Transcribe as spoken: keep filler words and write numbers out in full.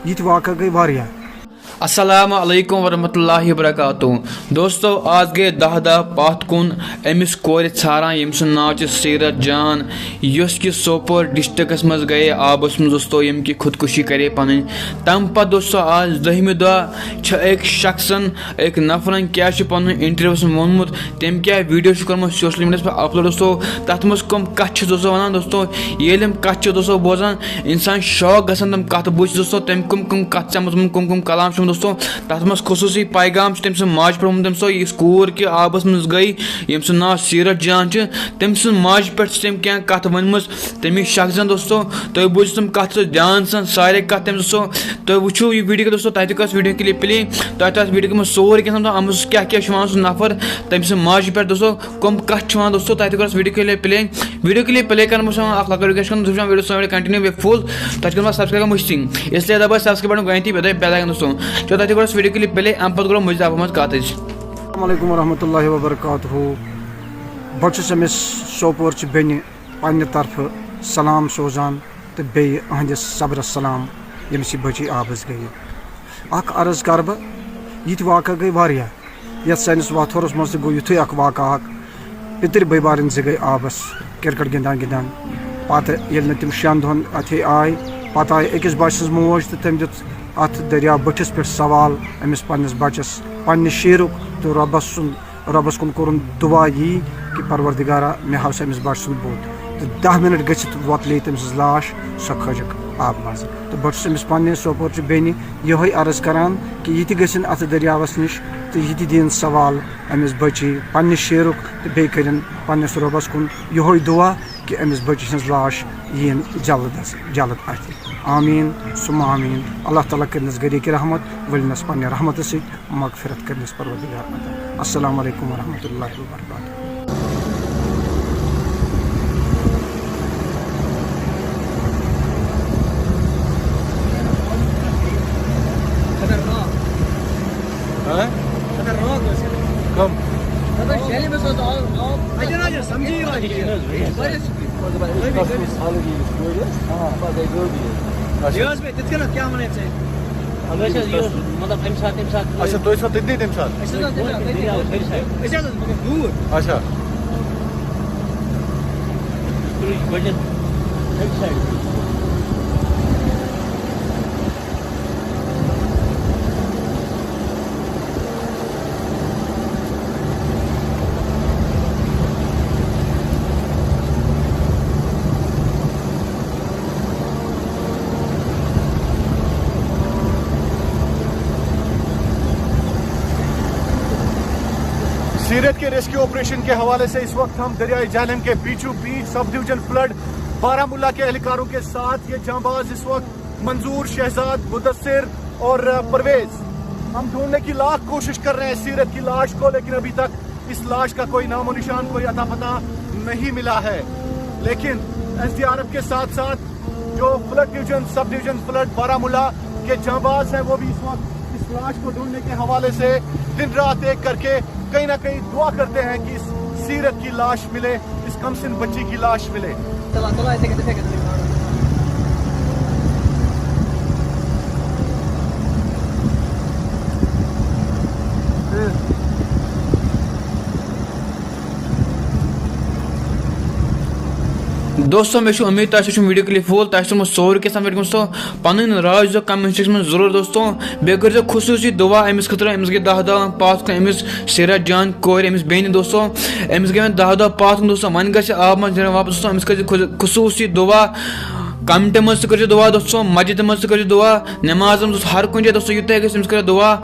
یہِ تہِ واقعہ گٔے واریاہ۔ السلام علیکم ورحمۃ اللہ وبرکاتہ۔ دوستو، آز گٔے دَہ دۄہ پتھ کُن أمِس کورِ ژھاران، ییٚمۍ سُنٛد ناو چھُ سیرت جان، یۄس کہِ سوپور ڈسٹرکٹس منٛز گٔیے آبس منٛز، دوستو، ییٚمۍ کہِ خودکشی کرے پنٕنۍ۔ تمہِ پتہٕ، دوستو، آز دٔہمہِ دۄہ چھِ أکۍ شخصن، أکۍ نفرن کیٛاہ چھُ پنُن انٹرویوس منٛز ووٚنمُت، تٔمۍ کیٛاہ ویڈیو چھُ کوٚرمُت سوشل میڈیاہس پٮ۪ٹھ اپلوڈ، دوستو، تتھ منٛز کٕم کتھٕ چھِ، دوستو، ونان، دوستو، ییٚلہِ یِم کَتھٕ چھِ، دوستو، بوزان، اِنسان شاک گژھان تِم کَتھٕ بوٗزِتھ، دوستو، تٔمۍ کٕم کٕم کَتھٕ چھِ آمٕژ، کٕم کٕم کَلام چھِ آمٕتۍ، دوستو، تَتھ منٛز خصوٗصی پیغام چھُ تٔمۍ سٕنٛز ماجہِ پٮ۪ٹھ ووٚنمُت، تٔمۍ سُنٛد یُس کوٗر کہِ آبَس منٛز گٔے، ییٚمۍ سُنٛد ناو سیٖرت جان چھُ، تٔمۍ سٕنٛز ماجہِ پٮ۪ٹھ چھِ تٔمۍ کینٛہہ کَتھٕ ؤنمٕژ تَمی شخصن، دوستو۔ تُہۍ بوٗزِو تِم کَتھٕ سۭتۍ دھیان سان، سارے کَتھٕ تٔمۍ، دوستو۔ تُہۍ وٕچھِو یہِ ویٖڈیو، دوستو، تَتہِ کَس ویٖڈیو کِلِپ پٕلے، تۄہہِ تَتھ ویٖڈیو منٛز سورُے کینٛہہ سَمجھو، اَتھ منٛز کیٛاہ کیٛاہ چھُ وَنان سُہ نفر تٔمۍ سٕنٛز ماجہِ پٮ۪ٹھ، دوستو۔ کم کتھ چھِ وَنان، دوستو، تۄہہِ تہِ کَرو سُہ ویٖڈیو کِلِپ پٕلے۔ ویٖڈیو کِلِپ پٕلے کَرنہٕ برٛونٛہہ چھِ وَنان اَکھ لۄکٕٹ رِکویسٹ کَرُن، تُہۍ وٕچھِو ویٖڈیو سٲنۍ ویٖڈیو کَنٹِنیوٗ بیٚیہِ فُل، تۄہہِ چھِ کَرُن سبسکرایب مٔشتٕے۔ اِسلیے دَبٲیِو سبسکرایب بَٹُن گۄڈٕنٮ۪تھٕے، بیٚیہِ دَبٲیِو بیل آیکن، دوستو۔ چلو، تۄہہِ تہِ کَرو سُہ ویٖڈیو کِلِپ پٕلے، اَمہِ پَتہٕ کَرو مٔزیٖد اَتھ منٛز کَتھ أسۍ۔ السلام علیکم ورحمۃ اللہ وبرکاتہ۔ بہٕ چھُس أمِس سوپورچہِ بیٚنہِ پنٛنہِ طرفہٕ سلام سوزان تہٕ بیٚیہِ أہٕنٛدِس صبرس سلام، ییٚمِس یہِ بٔچی آبس گٔیہِ۔ اَکھ عرض کَرٕ بہٕ، یہِ تہِ واقعہ گٔے واریاہ۔ یَتھ سٲنِس واتھورَس منٛز تہِ گوٚو یُتھُے اَکھ واقعہ اَکھ۔ پِتٕرۍ بٔے بارٕنۍ زٕ گٔے آبَس کرکٹ گِنٛدان گِنٛدان۔ پَتہٕ ییٚلہِ نہٕ تِم شٮ۪ن دۄہَن اَتھے آے، پَتہٕ آیہِ أکِس بَچہٕ سٕنٛز موج تہٕ تٔمۍ دیُت اَتھ دٔریاو بٔٹھِس پٮ۪ٹھ سوال أمِس پنٛنِس بَچَس، پنٛنہِ شیٖرُک، تہٕ رۄبَس سُنٛد، رۄبَس کُن کوٚرُن دُعا یی کہِ پروردگارا، مےٚ ہاو سا أمِس بَچہٕ سُنٛد بُتھ۔ تہٕ دَہ مِنَٹ گٔژھِتھ وۄتلے تٔمۍ سٕنٛز لاش سۄ کھٲجِکھ آبہٕ منٛز۔ تہٕ بہٕ چھُس أمِس پنٛنہِ سوپورچہِ بیٚنہِ یِہوٚے عرض کران کہِ یہِ تہِ گٔژھِن اَتھ دٔریاوَس نِش تہٕ یہِ تہِ دِیِن سوال أمِس بٔچی پنٛنہِ شیٖرُک تہٕ بیٚیہِ کٔرِن پنٛنِس رۄبَس کُن یِہوٚے دُعا کہِ أمِس بٔچی ہٕنٛز لاش یِیِن جلد از جلد اَتھِ۔ آمیٖن ثم آمیٖن۔ اللہ تعالیٰ کٔرِنَس غریٖقِ رحمت، ؤلِنَس پنٛنہِ رحمتہٕ سۭتۍ مغفرت کٔرِنَس پروردگار عطا۔ السلام علیکم ورحمۃ اللہ وبرکاتہ۔ خطرناک۔ ہاں؟ خطرناک اوس یہِ۔ کم؟ دَپان شیلہِ منٛز اوس آب، آب۔ اَتہِ نہ حظ چھِ سَمجھی یِوان کِہیٖنۍ۔ واریاہ سختی۔ اچھا۔ یہِ حظ مےٚ تِتھ کٔنٮ۪تھ کیٛاہ وَنَے ژےٚ؟ أسۍ حظ یہِ، مطلب، اَمہِ ساتہٕ، تَمہِ ساتہٕ۔ اچھا، تُہۍ ٲسوا تٔتنٕے تَمہِ ساتہٕ؟ أسۍ حظ ٲسۍ تَمہِ ساتہٕ تٔتنٕے۔ أسۍ حظ ٲسۍ مگر دوٗر۔ اچھا۔ گۄڈٕنٮ۪تھ اَمہِ سایڈٕ۔ سیرت کے ریسکیو آپریشن کے حوالے سے اس وقت ہم دریائے جہلم کے بیچوں بیچ سب ڈویژن فلڈ بارہ ملا کے اہلکاروں کے ساتھ۔ یہ جانباز اس وقت منظور، شہزاد، مدثر اور، آ، پرویز، ہم ڈھونڈنے کی لاکھ کوشش کر رہے ہیں سیرت کی لاش کو، لیکن ابھی تک اس لاش کا کوئی نام و نشان، کوئی اتا پتہ نہیں ملا ہے۔ لیکن ایس ڈی آر ایف کے ساتھ ساتھ جو flood division, sub division flood بارہ ملا کے جانباز ہیں، وہ بھی اس وقت اس لاش کو ڈھونڈنے کے حوالے سے دن رات ایک کر کے کہیں نہ کہیں دعا کرتے ہیں کہ اس سیرت کی لاش ملے، اس کمسن بچی کی لاش ملے۔ چلو، چلو، یِتھَے کٔنۍ، یِتھَے کٔنۍ، یِتھَے کٔنۍ۔ دوستو، مےٚ چھِ اُمید تۄہہِ سۭتۍ چھُم ویٖڈیو کِلِپ فُل، تۄہہِ چھُ سَمجھ سورُے کینٛہہ سَمجھ گوٚمُت۔ سو پَنٕنۍ راے یُس زَن کمنٹ سیکشن منٛز ضروٗر، دوستو۔ بیٚیہِ کٔرۍزیو خصوٗصی دُعا أمِس خٲطرٕ، أمِس گٔے دَہ دۄہ پَتھ کُن، أمِس سیٖرت جان کورِ، أمِس بیٚنہِ، دوستو۔ أمِس گٔے وۄنۍ دَہ دۄہ پَتھ کُن، دوستو۔ وۄنۍ گژھِ آب منٛز نیرُن واپس، دوستو۔ أمِس کٔرۍزیو خصوٗ-، خصوٗصی دُعا۔ کمٹہِ منٛز تہِ کٔرۍزیو دُعا، دوستو۔ مسجدِ منٛز تہِ کٔرۍزیو دُعا۔ نمازن منٛز، ہر کُنہِ جایہِ، دوستو، یوٗتاہ گژھِ، أمِس کٔرِو دُعا۔